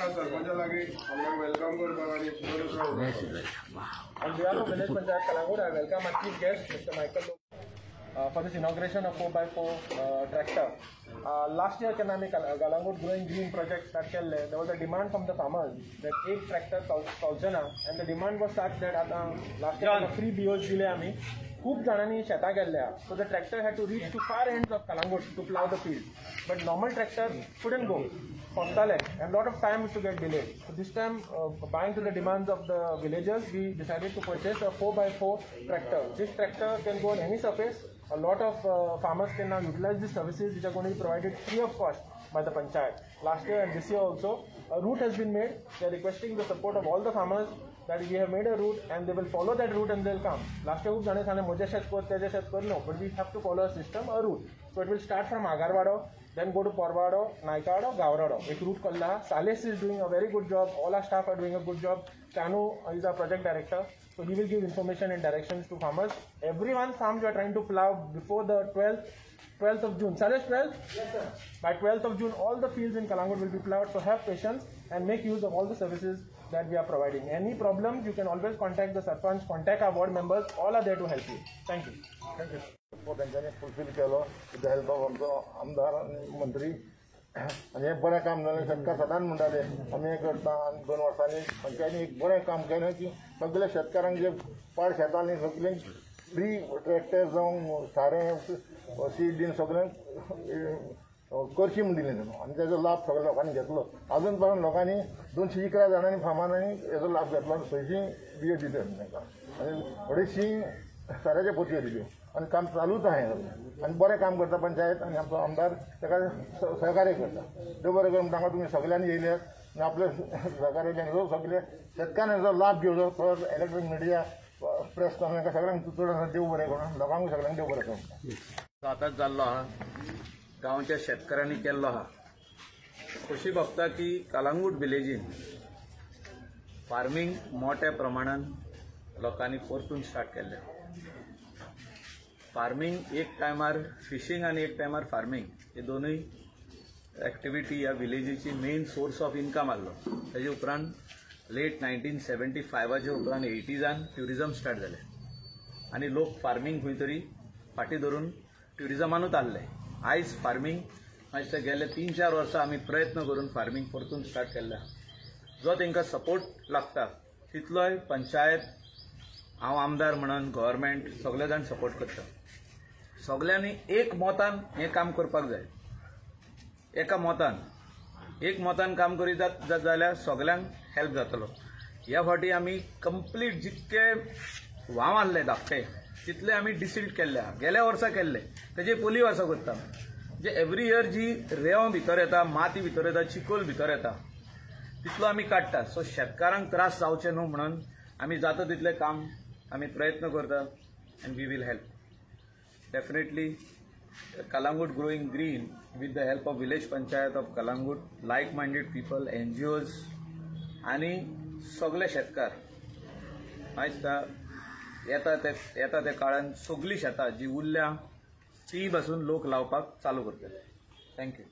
मागता सरपंचा लागीं सगळ्यांक welcome करपाक आनी. On behalf of Village Panchayat Calangute, I welcome our chief guest, Mr. Michael Lobo, for this inauguration of 4x4 tractor. Last year, केन्ना आमी Calangute Growing Green project start केल्ले, there was a demand from the farmers that एक tractor चलचें ना, and the demand was such that आतां last year free बियोज दिले आमी, खूब जाणांनी शेतां केल्ल्या. So the tractor had to reach to far ends of Calangute to plough the field, but normal tractor couldn't go, फसताले and lot of time to get delayed. So this time, buying to the demands of the villagers, we decided to purchase a 4x4 tractor. This tractor can go on any surface. A lot of farmers can now utilize these services which are going to be provided free of cost by the panchayat. Last year and this year also, a route has been made. They are requesting the support of all the farmers that we have made a route and they will follow that route and they will come. Last year, खूब जाणां सांगलें म्हजें शेत कर, तेजें शेत कर, no, but we have to follow a system, a route. So it will start from Agarwado, then go to Porvado, Naikado, Gavrado. एक route Kalla. Sales is doing a very good job. All our staff are doing a good job. Chanu is our project director, so he will give information and directions to farmers. Everyone farms we are trying to plow before the 12th of June. Sales, 12th? Yes, sir. By 12th of June, all the fields in Calangute will be plowed. So have patience and make use of all the services that we are providing. Any problems, you can always contact the sarpanch, contact our ward members. All are there to help you. Thank you. Thank you. तेंच्यांनी fulfil केलो with the help of आमचो आमदार आनी मंत्री. आनी हें बरें काम जालें. शेतकार सदांच म्हणटाले आमी हें करता, आनी 2 वर्सांनी पंचायतीन एक बरें काम केलें की सगळे शेतकारांक जे पाड शेतां आसलीं सगळीं फ्री ट्रॅक्टर जावं सारें सीड बीन सगळें करची म्हूण दिलें न्हू, आनी तेजो लाभ सगळ्या लोकांनी घेतलो. आजून पर्यंत लोकांनी 211 जाणांनी फार्मांनी हेजो लाभ घेतलो आनी 600 बियो दिल्यो तांकां आनी 250 साऱ्याच्यो पोतयो दिल्यो आनी काम चालूच आहा सगळें. आनी बरें काम करता पंचायत आनी आमचो आमदार ताका सहकार्य करता. देव बरें करूं तांकां. तुमी सगळ्यांनी येयल्यात आनी आपले सहकार्य सगळे शेतकारांचो लाभ घेवचो. तो इलेक्ट्रॉनिक मिडिया प्रेस तांकां सगळ्यांक चड देव बरें करूं, लोकांकूय सगळ्यांक देव बरें करूं. आतांच जाल्लो आहा, गांवच्या शेतकारांनी केल्लो आहा. खोशी भोगता की कलांगूट विलेजीन फार्मींग मोठ्या प्रमाणान लोकांनी परतून स्टार्ट केल्लें. फार्मींग एक टायमार फिशींग आनी एक टायमार फार्मींग हे दोनूय एक्टिविटी ह्या विलेजीची मेन सोर्स ऑफ इनकम आहलो. तेजे उपरांत लेट 1975 उपरांत 80s tourism start जालें आनी लोक फार्मींग खंय तरी फाटीं धरून ट्युरिजमानूच आहले. आयज फार्मींग मातशें गेले 3-4 वर्सां आमी प्रयत्न करून फार्मींग परतून स्टार्ट केल्लें. जो तांकां सपोर्ट लागता तितलोय पंचायत, हांव आमदार म्हणून गव्हर्मेंट सगळे जाण सपोर्ट करता. सगळ्यांनी एक मतान हें काम करपाक जाय. एका मतान, एक मतान काम करीत जाल्यार सगळ्यांक हेल्प जातलो. ह्या फावटी आमी कंप्लीट जितके व्हांव आहले धाकटे तितले आमी डिसिल्ट केल्ले आहा. गेल्या वर्सा केल्ले, तेजे पयलीं वर्सा करता. जे एवरी इयर जी रेंव भितर येता, माती भितर येता, चिकोल भितर येता, तितलो आमी काडटा. सो शेतकारांक त्रास जावचे न्हू म्हणून आमी जाता तितलें काम आमी प्रयत्न करता and we will help definitely. Calangute growing green with the help of village panchayat of Calangute, like minded people, NGOs आनी सगळे शेतकार. म्हाका दिसता येता त्या काळान सगळीं शेतां जी उरल्या ती बसून लोक लावपाक चालू करतले. Thank you.